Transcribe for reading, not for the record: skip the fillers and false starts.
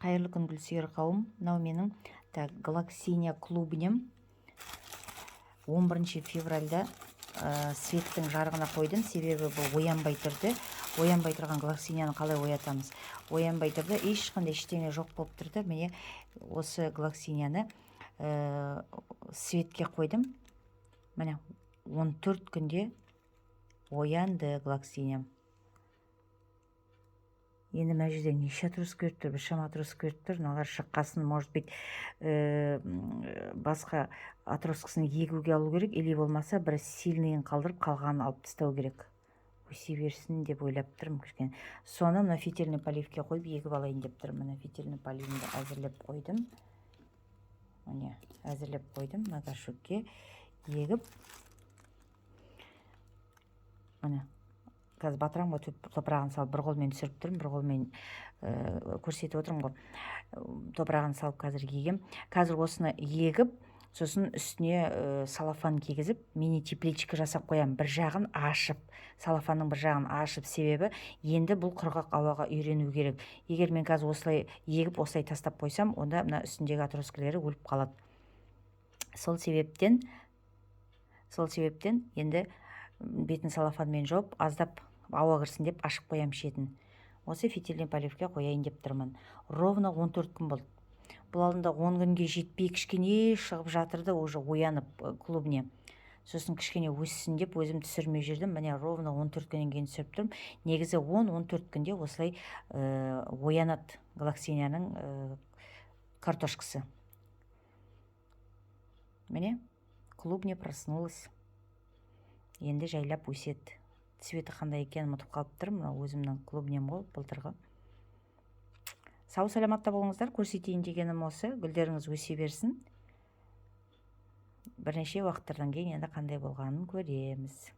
Қайырлы күн, гүлсүйер қауым! Мынау менің, так, глоксиния клубнем. 11 февральда светтің жарығына қойдым, себебі бұл оянбай тұрды. Оянбай тұрған глоксинияны қалай оятамыз? Оянбай тұрды, ешқандай ештеңе жоқ болып тұрды. Міне, осы глоксинияны светке қойдым. Міне, 14 күнде оянды глоксиниям. Енді мына жерде неше отросток беріп тұр? Біршама отросток беріп тұр. Мыналар шыққасын, может быть, басқа отросткасын егуге алу керек или болмаса бір сильныйын қалдырып, қалғанын алып тастау керек, өсе берсін деп ойлап тұрмын кішкене. Соны мына фитильный поливке қойып, егіп алайын деп тұрмын. Мына фитильный поливімді әзірлеп қойдым. Міне, әзірлеп қойдым. Мына горшокке егіп, міне, қазір батырамын ғой топырағын салып. Бір қолмен түсіріп тұрмын, бір қолмен көрсетіп отырмын ғой. Топырағын салып, қазір егем. Қазір осыны егіп, сосын үстіне целлофан кигізіп, мини тепличка жасап қоямын, бір жағын ашып, целлофанның бір жағын ашып. Себебі енді бұл құрғақ ауаға үйрену керек. Егер мен қазір осылай егіп, осылай тастап қойсам, онда мына үстіндегі отросткілері өліп қалады. Сол себептен енді бетін целлофанмен жауып, аздап ауа кірсін деп ашып қоямын шетін. Осы фитильный поливке қояйын деп тұрмын. Ровно 14 күн болды. Бұл алдында 10 күнге жетпей, кішкене шығып жатырды уже оянып клубня. Сосын кішкене өссін деп өзім түсірмей жүрдім. Міне, ровно 14 күннен кейін түсіріп тұрмын. Негізі 10-14 күнде осылай оянады глоксинияның картошкасы. Міне, клубня проснулась. Енді жайлап өседі. Цветі қандай екенін ұмытып қалып тұрмын. Мынау өзімнің клубням ғой, былтырғы. Сау саламатта болыңыздар! Көрсетейін дегенім осы. Гүлдеріңіз өсе берсін. Бірнеше уақыттардан кейін енді қандай болғанын көреміз.